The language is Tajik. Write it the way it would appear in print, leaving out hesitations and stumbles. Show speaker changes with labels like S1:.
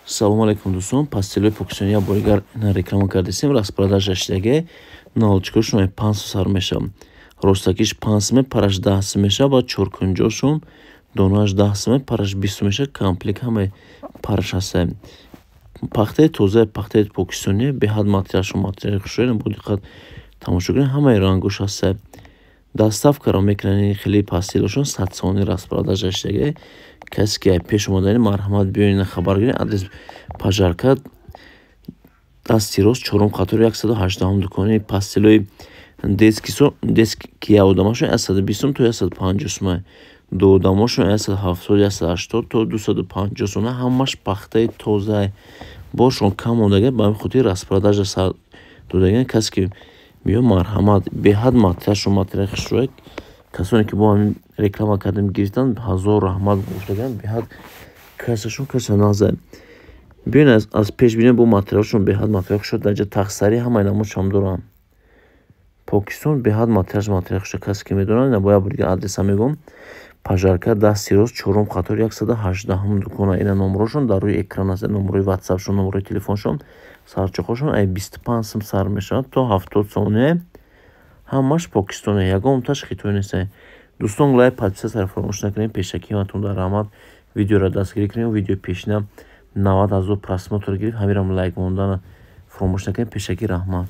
S1: Салому алейкум, дӯстон. Постелои покистони як бори дигар реклама кардесем, распродажа шидаге. Наволочкаҳошон 5 сум сар мешавад. Ростакиш 5 суме, параш 10 сум мешавад, баъд чоркунҷошон донааш 10 суме, параш 20 сум мешавад. Комплект ҳамаи параш ҳаста. Пахтаи тозаи пахтаи покистоние, беҳад материалшон материали хушрояд. Бо диққат тамошо кунед, ҳамаи рангош ҳаста. Доставкаро мекунанд. Хеле постелошон 100 сомонӣ распродажа шидаге. Касе ки пеш омадани, марҳамат, биёед, хабар гиред. Адрес: Пожарка, дасти рост, чорум қатори, 118-ум дукони. Постелои детский одамашон 120 сум то 150 сума, дуодамошон 170, 180 то 250 сума. Ҳамаш пахтаи тоза, боршон кам мондага, ба ҳамин хотир распродажа сар додаган. Касе ки биё, марҳамат, беҳад материалшон материали хушрӯяд. Касоне ки бо ҳамин реклама кардем, гирифтанд, ҳазор раҳмат гуфтаган. Беҳад касашон каса наза. Биёед, аз пеш бинед, бо материалшон беҳад материал хушрӯяд. Дар ҷа тахтсарӣ ҳамаи намудшам доранд. Покистон беҳад материалш материал хушрӯяд. Касе ки медонад, бо як бори дигар адреса мегӯям: Пожарка, дасти рост, чорум қатор, 118-ум дукона. Ина номерошон дар рӯи экран аст, номерои ватсапшон, номерои телефоншон. Сарчоқҳошон ай 25 сум сар мешавад то 70 сомоне. Ҳамаш покистоне, ягонташ хитой нест. Дӯстон, лайк, подписаться фаромӯш накунед. Пешакӣ ҳаматон дар раҳмат. Видеоро дастгирӣ кунед. Видеои пешина 90 000 просмотр гирифт. Ҳамирам лайк мондан фаромӯш накунед. Пешакӣ раҳмат.